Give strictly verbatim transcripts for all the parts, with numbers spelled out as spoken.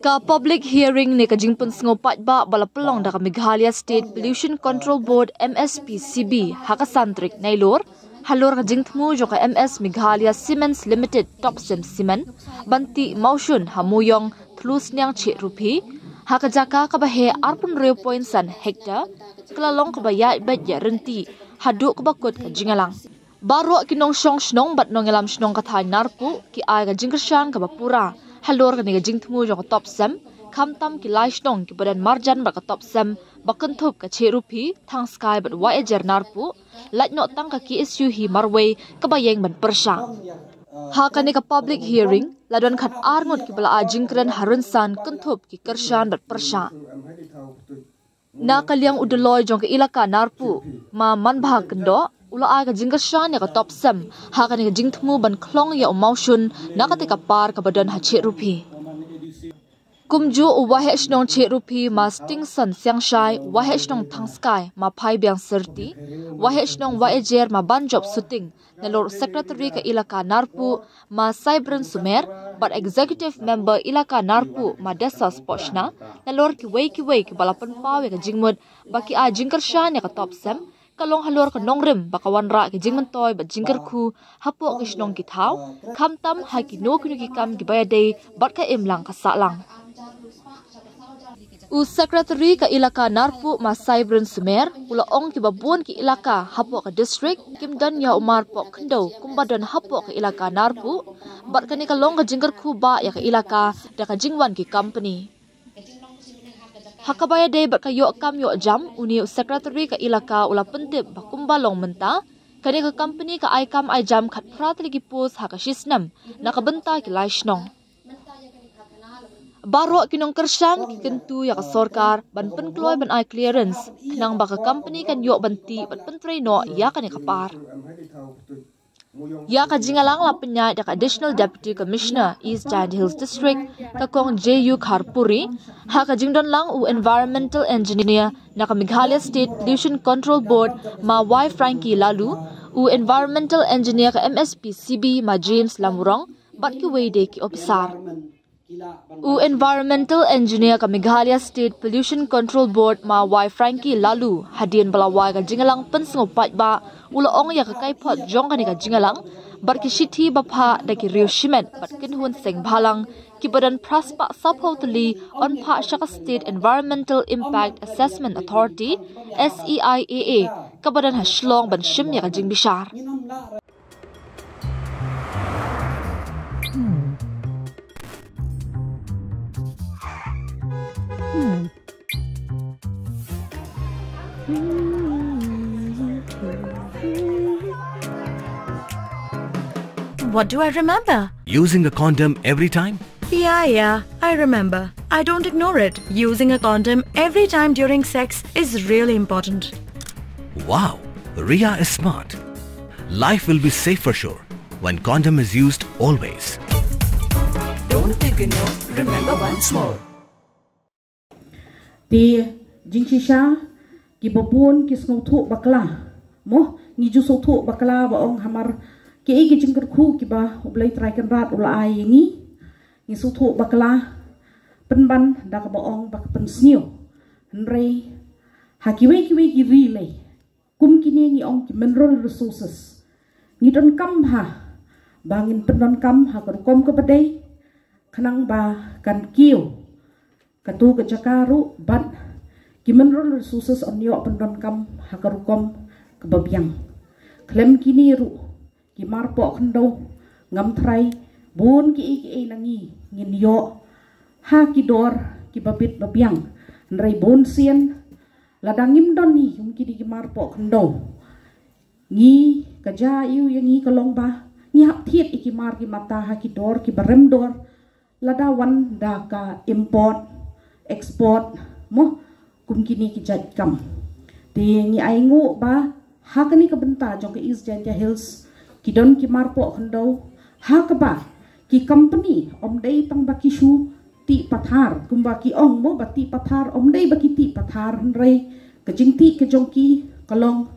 Ka public hearing ne ka jingpynsngew paidbah ba la pynlong da ka Meghalaya State Pollution Control Board, M S P C B, ha ka san tarik Nailur halor ka jingthmu jong ka M S Meghalaya Cements Limited, Topcem Cement, ban tih mawshun ha Mooiong, Thlusniang, Chiruphi, ha ka jaka kaba heh arphew hynriew point san hektar, ka la long kaba ïaid beit ïaid ryntih haduh kaba kut ka jingïalang. Baroh ki nongshong shnong bad nongïalam shnong ka thaiñ Narpuh ki ai ka jingkyrshan kaba pura halor kane ka jingthmu jong ka Topcem, khamtam ki lai shnong kiba don marjan bad ka Topcem ba kynthup ka Chiruphi, Thangskai bad Wahiajer Narpuh, lait noh tang ka K S U hi marwei kaba ïeng ban pyrshah. Ha kane ka public hearing la don khatar ngut kiba la ai jingkren ha rynsan kynthup ki kyrshan bad pyrshah. Na ka liang u Dolloi jong ka Elaka Narpuh, Ma Manbha Kyndoh, u la ai ka jingkyrshan ïa ka Topcem ha kane ka jingthmu ban khlong ïa u mawshun na katei ka par kaba don ha Chiruphi. Kumjuh u Waheh Shnong Chiruphi, Ma Stingson Siangshai, Waheh Shnong Thangskai, Ma Phaibiang Syrti, Waheh Shnong Wahiajer, Ma Banjop Suting, nalor u Secretary ka Elaka Narpuh, Ma Saibren Sumer, bad Executive Member Elaka Narpuh, Ma Desa Spochna, nalor kiwei kiwei kiba la pynpaw ïa ka jingmut ba ki ai jingkyrshan ïa ka Topcem ka long halor ka nongrim ba ka wanrah ki jingmyntoi bad jingkyrkhu hapoh ki shnong ki thaw, khamtam ha kino kino ki kam kiba ïadei bad ka imlang ka sahlang. U Secretary ka Elaka Narpuh, Ma Saibren Sumer, u la ong kiba bun ki elaka hapoh ka district kim don ïa u marpoh khyndew kumba don hapoh ka Elaka Narpuh, bad kane ka long ka jingkyrkhu ba ïa ka elaka da ka jingwan ki company. Ha kaba ïadei bad ka ïoh kam ïoh jam, une u Secretary ka Elaka u la pyntip ba kumba long mynta, kane ka company ka ai kam ai jam khatphra tylli ki post ha ka shisnem na ka bynta ki lai shnong. Baroh ki nongkyrshan ki kyntu ïa ka sorkar ban pynkloi ban ai clearance khnang ba ka company kan ïoh ban tih bad pyntrei noh ïa kane ka par. Ïa ka jingïalang la pynïaid da ka Additional Deputy Commissioner, East Jaintia Hills District, ka Kong J U Kharpuri, ha ka jingdon lang u Environmental Engineer na ka Meghalaya State Pollution Control Board, Ma Y Frankie Laloo, u Environmental Engineer ka M S P C B, Ma James Lamurong, bad kiwei de ki ophisar. U Environmental Engineer ka Meghalaya State Pollution Control Board, Ma Y Frankie Laloo, hadien ba la wai ka jingïalang pynsngew paidbah, u la ong ïa ka kaiphod jong kane ka jingïalang bad ki shithi ba phah da ki riew shimet bad kynhun seng bhalang kiba don phra spah saphew tylli, yn phah sha ka State Environmental Impact Assessment Authority, S E I A A, kaba don ha Shillong ban shim ïa ka jingbishar. What do I remember? Using a condom every time? Yeah, yeah, I remember. I don't ignore it. Using a condom every time during sex is really important. Wow, Ria is smart. Life will be safe for sure when condom is used always. Don't ignore, remember once more. Te jingshisha, kiba bun ki sngewthuh bakla. Mo, ngi ju sngewthuh bakla ba ong hamar kiei ki jingkyrkhu kiba U Blei Trai Kynrad u la ai ïa ngi. Ngi sngewthuh bakla, pynban da kaba ong ba ka pynsniew. Hynrei ha kiwei kiwei ki ri lei, kum kine ngi ong ki mineral resources, ngi donkam bha ba ngin pyndonkam ha ka rukom kaba dei, khnang ba kan kiew kato ka jaka ruh bad ki mineral resources yn ïoh pyndonkam ha ka rukom kaba biang. Khlem kine ruh, ki marpoh khyndew, ngam tharai bun kiei kiei na ngi ngin ïoh ha ki dor kiba bit ba biang. Hynrei bun sien, lada ngim don hi kum kine ki marpoh khyndew, ngi, ka jia ïa ngi ka long ba ngi hap thied ïa ki mar ki mata ha ki dor kiba rem dor, lada wan da ka import, export, mo, kum kine ki jait kam. Te ngi ai nguh ba ha kane ka bynta jong ka East Jaintia Hills ki don ki marpoh khyndew, ha kaba ki company ym dei tang ba ki shu tih pathar, kumba ki ong mo, ba tih pathar, ym dei ba ki tih pathar, hynrei ka jingtih ka jong ki ka long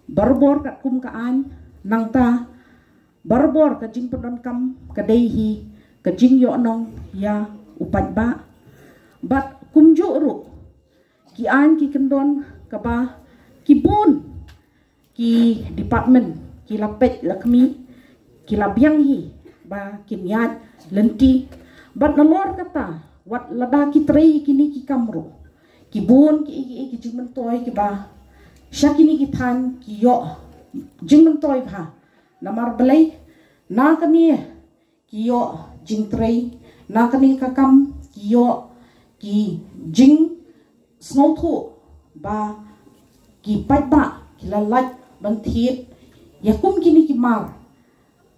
barabor katkum ka aiñ, nangta barabor ka jingpyndonkam ka dei hi ka jingïohnong ïa u paidbah. Bad kumjuh ruh ki aiñ ki kyndon kaba ki bun ki department ki la peit la khmih, ki la biang hi ba kin ïaid lynti. Bad nalor kata, wat lada ki trei kine ki kam ruh, ki bun ki, ki, ki jingmyntoi kiba sha kine ki thaiñ ki ïoh jingmyntoi bha. Namar balei? Na kane ki ïoh jingtrei, na kane ka kam ki ïoh ki jingsngewthuh ba ki paidbah ki la lait ban thied ïa kum kine ki mar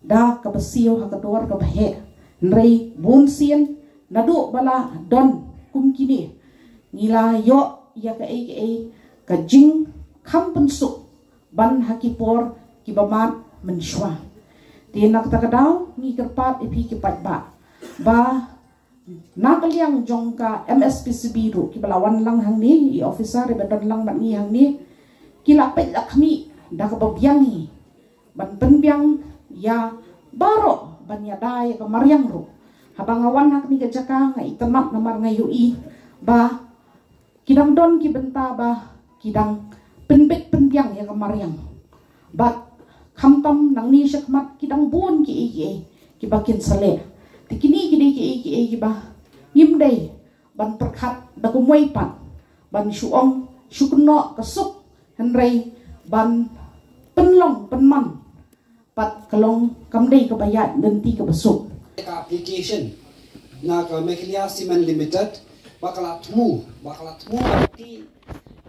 da kaba siew ha ka dor kaba heh. Hynrei bun sien naduh ba la don kum kine, ngi la ïoh ïa kaei kaei ka jingkham pynsuk ban ha ki por kiba mad mynshuwa. Te na kata ka daw ngi kyrpad ïa phi ki paidbah ba na ka liang jong ka M S P C B ruh kiba la wan lang hangne, i officer iba don lang bad ngi hangne, ki la peit la khmih da kaba biang hi ban pynbiang ïa baroh ban ïada ïa ka mariang ruh. Haba nga wan ha kane ka jaka nga itynnad namar nga ïohi ba ki dang don ki bynta ba ki dang pynbeit pynbiang ïa ka mariang. Bad khamtam nangne shakhmat ki dang bun kiei kiei kiba kin sa leh. Te kine ki dei kiei kiei kiba ngim dei ban pyrkhat da kumwei pat ban shu ong shu kynnoh ka suk, hynrei ban pynlong pynman pat ka long kam dei kaba ïaid lynti kaba suk. Ka application na ka Meghalaya Cement Limited ba ka la thmu, ba ka la thmu ba ti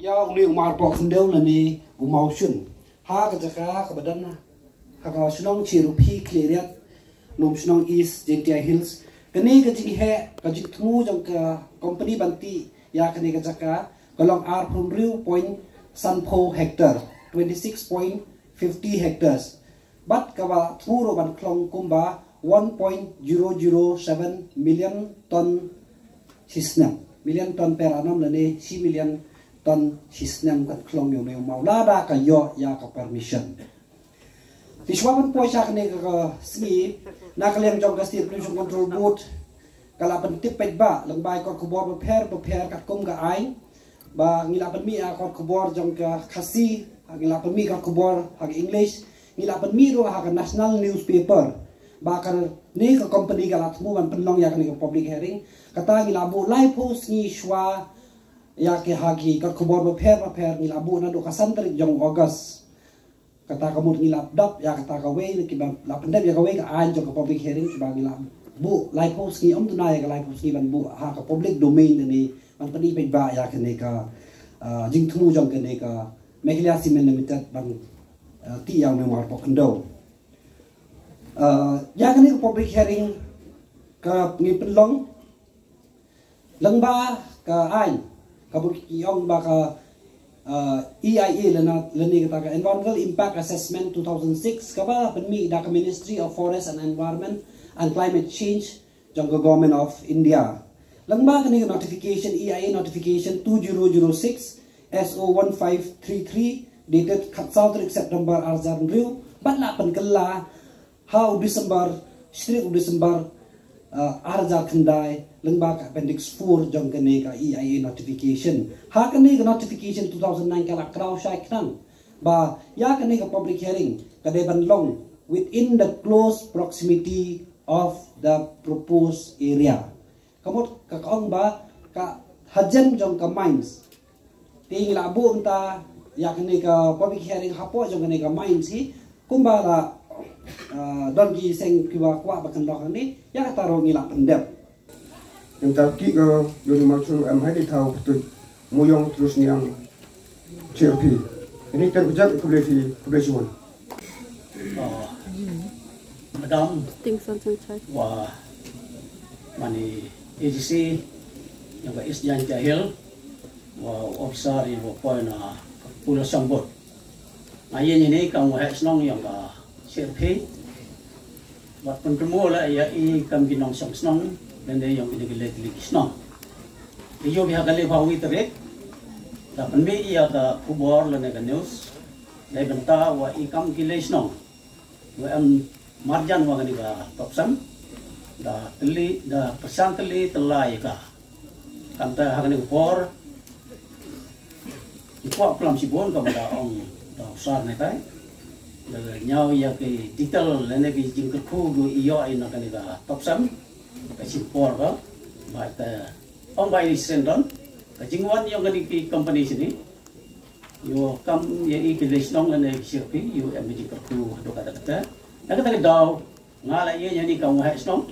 ïa u ne u Marpoh Khyndew lane u Mawshun ha ka jaka kaba don ha ka shnong Cheruphi Khliehriat, Lumshnong East, Jaintia Hills. Kane ka jingheh ka jingthmu jong ka company ban ti ïa kane ka jaka ka long arphew hynriew point sanphew hectare, twenty six point fifty hectares. Bad kaba thmu ruh ban khlong kumba one point zero zero seven million ton shisnem, million ton per annum lane shi million ton shisnem kan khlong ïa u ne u maw lada ka ïoh ïa ka permission. Te shuwa ban poi sha kane ka, ka sngi, na ka liang jong ka State Pollution Control Board ka la pyntip paidbah lyngba ki kot khubor bapher bapher katkum ka aiñ. Ba ngi la pynmih ha kot khubor jong ka Khasi, ngi la pynmih kot khubor ha ka English, ngi la pynmih ruh ha ka national newspaper ba kane ka company ka la thmu ban pynlong ïa kane ka public hearing. Kata ngi la buh laiphew sngi shuwa ïa ki ha ki kot khubor bapher bapher, ngi la buh naduh ka san tarik jong August. Kata ka mut ngi la dap ïa kata kawei, kiba la pyndep ïa kawei ka aiñ jong ka public hearing kiba ngi la buh laiphew sngi, ym duna ïa ka laiphew sngi ban buh ha ka public domain ne ban pyni paidbah ïa kane ka, ah, jingthmu jong kane ka Meghalaya Cement Limited ban, ah, ti ïa u ne u Marpoh Khyndew. Ah, ïa kane ka public hearing ka ngi pynlong lyngba ka aiñ kaba ki ong ba ka, uh, E I A lane, lane kata ka Environmental Impact Assessment two thousand six kaba pynmih da ka Ministry of Forest and Environment and Climate Change jong ka Government of India. Lyngba kane ka notification, E I A notification two zero zero six S O one five three three, dated khatsaw tarik September arhajar hynriew, bad la pynkylla ha u December, shi tarik u December, uh, arhajar khyndai, lyngba ka Appendix four jong kane ka E I A notification. Ha kane ka notification two thousand nine ka la kraw shai khnang ba ïa kane ka public hearing ka dei ban long within the close proximity of the proposed area. Ka mut ka, ka ong ba ka hajan jong ka mines. Te ngi la buh mynta ïa kane ka public hearing hapoh jong kane ka mines hi kumba la, ah, don ki seng kiba kwah ba kan long hangne, ïa kata ruh ngi la pyndep. Nangta ki ka Yoni Malsung em hai di thaw putut muyong terus niang C R P. Ini kan kejap kebeli si kebeli si wan. Ah, Madam, Ting San San Chai. Wa mani A D C ïa ka East Jaintia Hill, wa officer ïa wa poi na Population Board. Nga ïa ni ne ka wa heh shnong ïa ka C R P. Wat pynthmu la ïa i kam ki nongshong shnong, lane ïa ki ne ki le ki shnong. Ïa ïa ka le ba wi tarik da pynmih ïa ka khubor lane ka news. Dei bynta wa i kam ki le shnong. Wa em marjan wa kane ka top sam. Da tylli, da pyrshang tylli tylla ïa ka. Kata ha kane ka por, ki kwah klam shibun, kumba da ong da u sir nangtai. Da ñiew ïa ki detail lane ki jingkyrkhu ba i ïoh ïa na kane ka Topcem. Ka shim por ka, ba te ong ba i sendon. Ka jingwan ïa kane ki company shini, ïoh kam ïa i ki lei shnong lane ki shirpi, ïoh em jingkyrkhu haduh katta katta. Na kata ka daw, nga la ïa ïa ni ka waheh shnong,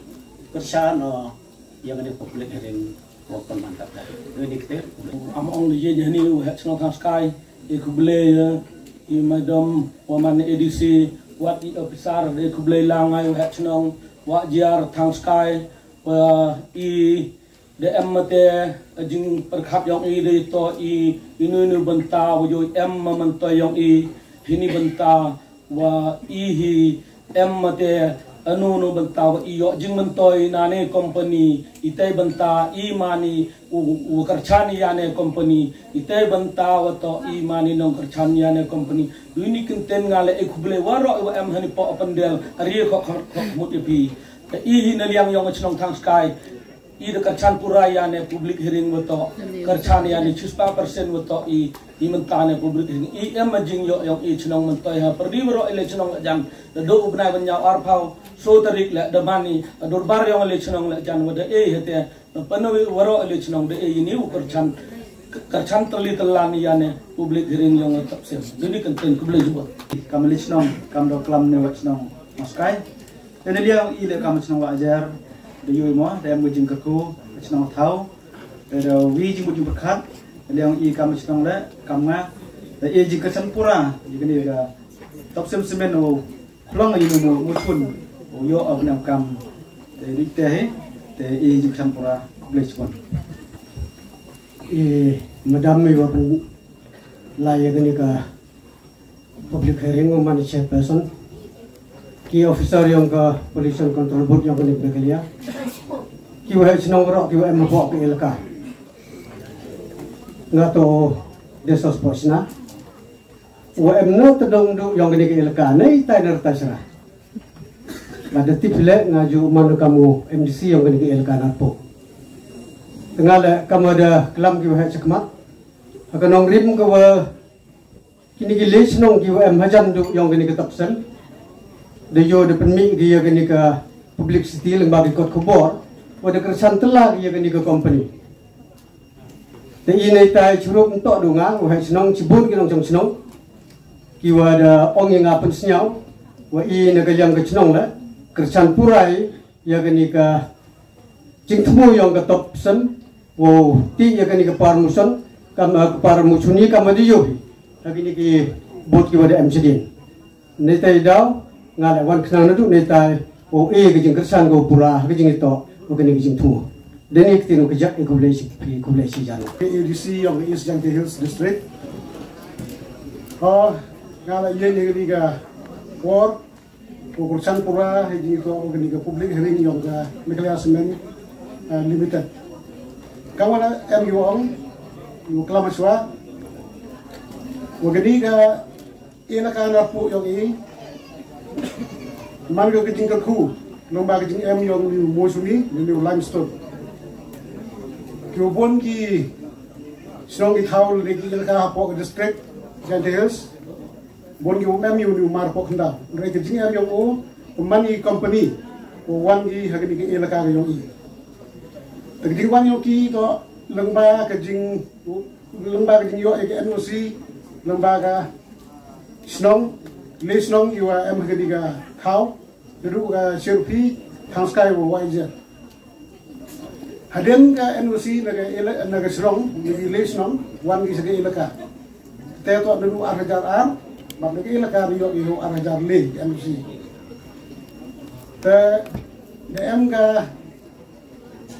kyrshan ïa kane public hearing wa pynman kata. Ïa ni kata. Am ong ïa ïa ni waheh shnong Thangskai, ïa khublei ïa i madam wa man A D C, wat i officer, ïa khublei lang ai waheh shnong, wa jiar Thangskai, wa i da em mate, eh, jingpyrkhat yong i da to i, inu inu bynta wa jo em ma mantoi yong i, hini bynta wa i hi em mate, anu anu bynta wa i ïoh jingmyntoi na ne company, itai bynta i mani u, u kyrchan ïa ne company, itai bynta wa to i mani nong kyrchan ïa ne company. Dui ni kynten nga le e khublei waroh i wa em hani po pandel, ari kho kho kho mut i pi. Te i hi na liang yong chnong Thangskai. I da kyrchan pura ïa ne public hearing wa to. Kyrchan ïa ne chispah percent wa to i, i mynta ne public hearing. I em ma jingïoh yong i chnong myntoi ha pyrdi waroh i le chnong la jan. Da do u bnai ban ñiaw arphaw so tarik le da mani, da durbar yong i le chnong la jan wa da e hete. Da pynwi waroh i le chnong da e ini u kyrchan, kyrchan tylli tyllan ïa ne public hearing yong Topcem. Dini kynten khublei jubon. Kam le chnong, kam do klam ne wa chnong Thangskai. Te na liang i le kam chnong Wahiajer, da ïohi mo, da em ka jingkyrkhu, ka chnong Thaw, te da wi jingmut jingpyrkhat, na liang i kam chnong le, kam nga, da i jingkyrchan pura, i kane ka Topcem Cement u khlong i mo mo chun, u ïoh u bnai kam, te ri te he, te i jingkyrchan pura, khublei chibun. I madam i wa pynlai ïa kane ka public hearing u man chairperson, ki officer yong ka Pollution Control Board yong ka Meghalaya, ki waheh chnong waroh ki wa em hapoh ka elaka. Nga to Desos Pochna, wa em no tdong du yong kane ka elaka nei tai ner ta chra. Nga da tip le nga ju man ka mu M D C yong kane ka elaka na po. Nga le kam da klam ki waheh chakma. Ha ka nongrim ka wa kini ki le chnong ki wa em hajan du yong kini ka Topcem. Da ïoh da pynmih ki ïa kini ka publicity lyngba ki kot khubor. Wa da kyrchan tylla ki ïa kini ka company. Te i nei tai churup ntok du nga, waheh chnong chibun ki nongchong chnong. Ki wa da ong ïa nga pynsñiaw, wa i na ka liang ka chnong le, kyrchan purai, ïa kini ka jingthmu yong ka Topcem, wow, ti ïa kani ka par muson, kam, eh, ka par muson ni kam da ïohi. Ha kini ki bot ki wa da em chadien. Nei tai daw, nga le wan khnang na du, nei tai, wow, e ka jingkyrchan ka pura, ha ka jingito, wa kani ka jingthmu. Deni ka tinu ka jak, e khublei shi, khublei shi jan. Ka A D C yong East Jaintia Hills District. Ha, nga le ïa ni ka por, Ko kyrchan pura, ha jingïoh, ko kani ka public hearing yong ka Meghalaya Cement, eh, Limited. Ka wa da em ïoh ong, ïoh klam shwa. Wa kani ka elaka na pu yong i. Man ka jingkyrkhu, lyngba ka jingem yong ni mosumi, ni limestone. Ki bun ki shnong ki thaw, ni ki elaka hapoh ka district, Jaintia Hills. Bun ki um em ïa u ni u mar pok hynda. Hynrei ka jingem ïa u, u man i company, u wan i ha kani ka elaka ka yong i. Te ka jingwan ïa u ki to lyngba ka jing, lyngba ka jingïoh ïa ka N O C, lyngba ka shnong, le shnong i wa em ha kani ka thaw, naduh ka Shirpi, Thangskai wa Wahiajer. Hadien ka N O C na ka ele-, na ka shnong, na ka le shnong, wan ki sha ka elaka. Te to naduh ar hajar ar, bad na ka elaka na ïoh ïa u ar hajar le ka N O C. Te da em ka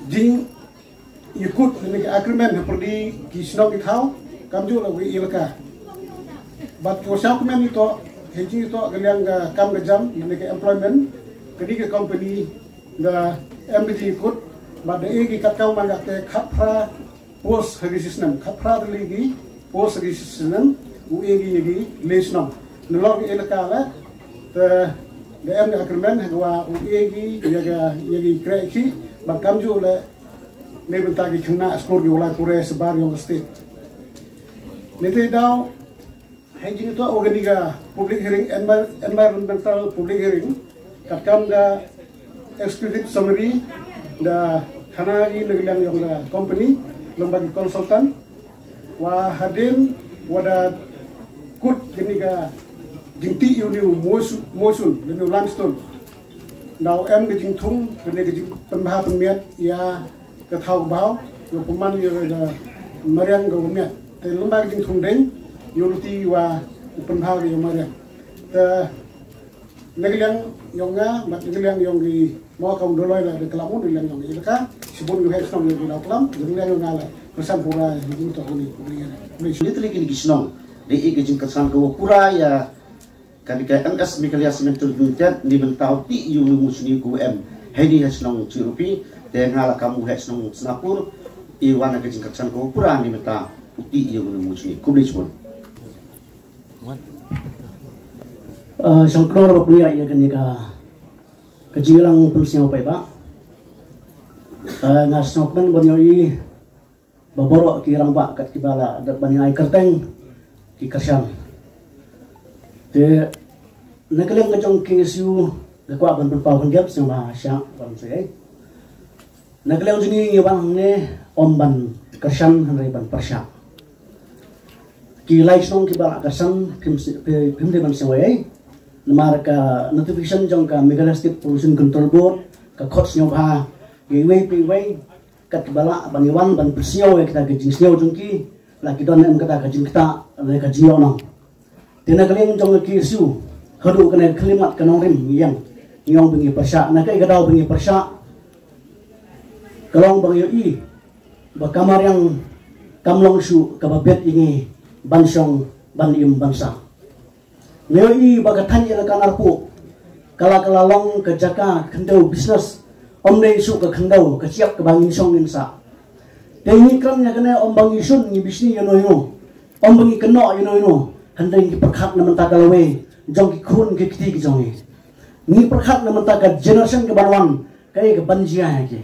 jingïakut na ka agreement ha pyrdi ki shnong ki thaw, kam ju la ka elaka. Bad ki wa sha kmen ito, ha jingito ka liang ka kam ka jam, na ka employment, kani ka company, Da em ka jingkut, bad da e ki kat kaw man ka te khatphra post ha ki snem, khatphra tylli ki post ha ki snem, u e ki ïa ki le shnong. Nalor ki elaka le, te Da em ka agreement ha ka wa u e ki ya ka ya ki kreh ki ba kam ju le ne bynta ki khynnah skul ki wa lai pure sabar yong ka state. Ne te daw hai jing to organi ka public hearing envir- environmental public hearing kat kam ka exclusive summary da khana ki ne liang yong ka company lomba ki consultant wa hadin wa da kut kini ka jingti yu ni mosun mosun ni limestone. Daw em ka jingthung kini ka jingpynbha pynmiat ya ka thaw ka baw ya pynman ya ka mariang ka miat. Te lomba ka jingthung deng yu luti wa pynbha ka ya mariang. Te Nagaliang yong nga, mat nagaliang yong ki mo kong doloi la de kelamu nagaliang yong ilaka. Sibun yu hek snong yong ila kelam, nagaliang yong nga la. Pesan pura yu to ni ni ni. Ni tli kini ki snong. De i ki jingkesan ko pura ya. Kan ka M S Meghalaya Cement Limited ni bentau ti yu ni musni ku em. Hei ni hek snong chirupi. De nga la kamu hek snong snapur. I wana ki jingkesan ko pura ni bentau ti yu ni musni. Kubli sibun. Uh, sangknor ba punya ya kani ka ka jinglang pun siang pai ba. Uh, nga sangknor ban yoi ba borok ki rang ba kat ki bala dat ban ai kerteng ki kersan. Te nagaliang ka jong ki isu da kwa ban pau kan gap siang ba syak ban sai. Nagaliang jini ngi wan ne om ban kersan hanrai ban persyak. Ki lai snong ki ba la ka sang phim phim de ban sewai. Namar ka notification jong ka Meghalaya State Pollution Control Board ka khot sñiaw bha. Ye wei pe wei kat ki ba la ban iwan ban psiaw ya kita ka jingsñiaw jong ki la ki don em kata ka jingkta ne ka jingyo nong. Te na ka liang jong ki issue hadu kane ka khlimat ka nongrim yang yong bengi persyak na ka ka daw bengi persyak. Ka long bang yo i ba kamar yang kam long shu ka ba bet ini ban shong ban im ban sa. Neo i ba ka than ila ka narpu kala kala long ka jaka khyndew business om nei shu ka khyndew ka siap ka bang in shong in sa. Te ni kram nya kane om bang i shun ni bisni ya no yo om bang i kano ya no yo han deng ki perkhat na menta ka lawei jong ki khun ki kti ki jong i. Ni perkhat na menta ka generation ka ban wan ka i ka ban jia ya ki.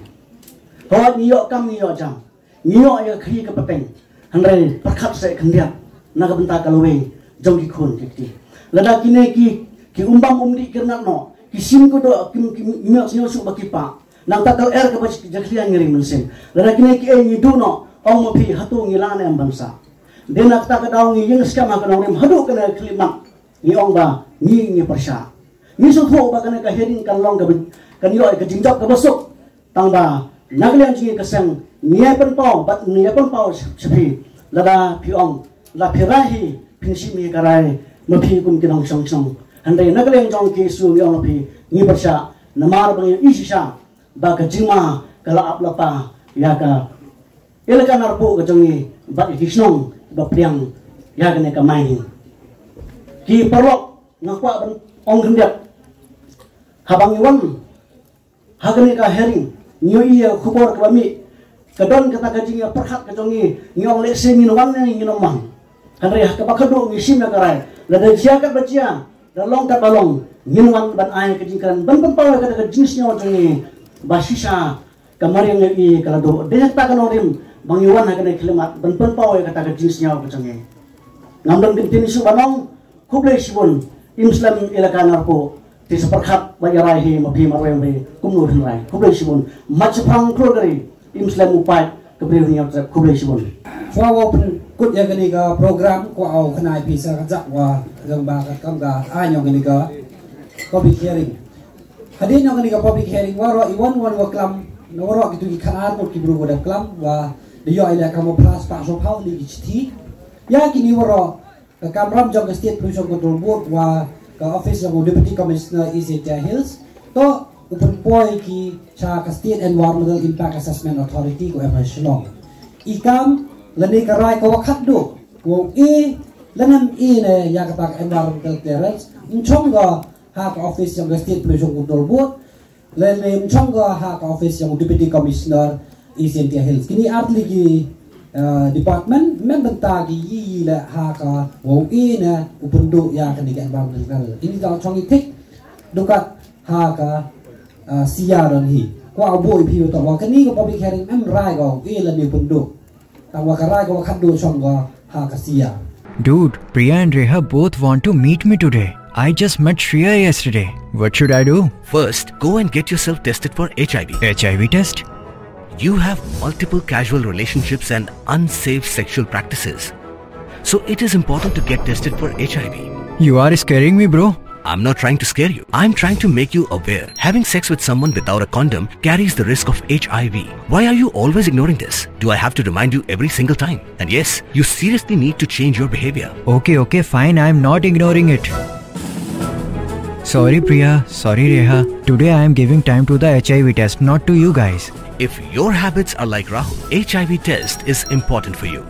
Hoi ni yo kam ni yo jam. Ngi ïoh ïa ka khri ka pateng hynrei pyrkhat seh khyndiat na ka bynta ka lawei jong ki khun ki kti. Lada kine ki ki umbam umdih ki rngat noh ki sim ko doh ki ki miak sñiaw suk ba ki pa nang ta kal er ka ba jakhlia ngi ring mynsiem. Lada kine ki ei ngi duh noh ong ma phi hato ngi la ne em ban sa. De na kata ka daw ngi ïeng skhem ha ka nongrim haduh ka na khlimat ngi ong ba ngi ngi pyrshah. Ngi sngewthuh ba kane ka hearing kan long ka kan ïoh ka jingjop ka ba suk. Tang ba na ka liang jong ngi ka seng ngi ïa pynpaw bad ngi ïa pynpaw sha phi lada phi ong la phi rai hi phin shim hi ka rai ma phi kum ki nongshong shnong. Hynrei na ka liang jong ki issue ngi ong phi ngi pyrshah namar ba ngi ïohi shisha ba ka jingma ka la ap la pa ïa ka ïalehkai narpuh ka jong ngi bad ki shnong ba pdiang ïa kane ka mining. Ki paralok nga kwah ban ong khyndiat haba ngi wan ha kane ka hearing ngi ïohi ïa ka khubor kaba mih ka don kata ka jingïapyrkhat ka jong ngi ngi ong lehse ngin wan ne ngin ym wan. Hynrei ha kaba khadduh ngi shim ïa ka rai lada jia katba jia da long katba long ngin wan ban ai ka jingkren ban pynpaw ïa kata ka jingsngew jong ngi ba shisha ka mariang ïohi ka la duh dei ha kata ka nongrim ba ngi wan ha kane ka khlimat ban pynpaw ïa kata ka jingsngew ka jong ngi. Ngam don ktien shuh ban ong. Khublei shibun. Im slem ïalehkai narpuh. Te sa pyrkhat ba ïa rai hi ma phi marwei marwei kumno phin rai. Khublei shibun. Mat shaphrang khlur kari. Im slem u paid ka briew ngi ïa trep. Khublei shibun. Shuwa wow pynkut ïa kane ka program kwah wow khynnah phi sa ka jak wa jong ba ka kam ka ai ñiong kane ka public hearing. Hadien ñiong kane ka public hearing waroh i wan wan wa klam na waroh kitu ki khatar mut ki bru wa da klam wa da ïoh ïa ka mo phra spah shophaw ni ki chithi. Ïa kini waroh ka kamram jong ka State Pollution Control Board wa ka office jong u Deputy Commissioner East Jaintia Hills to u pynpoi ki cha ka State Environmental Impact Assessment Authority ko F I Shillong. I kam lane ka rai ka wa khatduh wow e lane ym e ne ïa kata ka environmental clearance. Nchong ka ha ka office jong ka State Pollution Control Board. Lane nchong ka ha ka office jong Deputy Commissioner East Jaintia Hills. Kini artylli ki department men bynta ki yi yi le ha ka wow i ne u pynduh ïa kani ka environmental. Ini da chong i thik. Dukat ha ka uh, sia don hi. Kwah boi phi to wa kani ka public hearing em rai ko e la ni pun do. Tang wa ka rai ko khat do chong ko ha ka sia. Dude, Priya and Reha both want to meet me today. I just met Shreya yesterday. What should I do? First, go and get yourself tested for H I V. H I V test? You have multiple casual relationships and unsafe sexual practices. So it is important to get tested for H I V. You are scaring me, bro. I'm not trying to scare you. I'm trying to make you aware. Having sex with someone without a condom carries the risk of H I V. Why are you always ignoring this? Do I have to remind you every single time? And yes, you seriously need to change your behavior. Okay, okay, fine. I'm not ignoring it. Sorry, Priya. Sorry, Reha. Today I am giving time to the H I V test, not to you guys. If your habits are like Rahul, H I V test is important for you.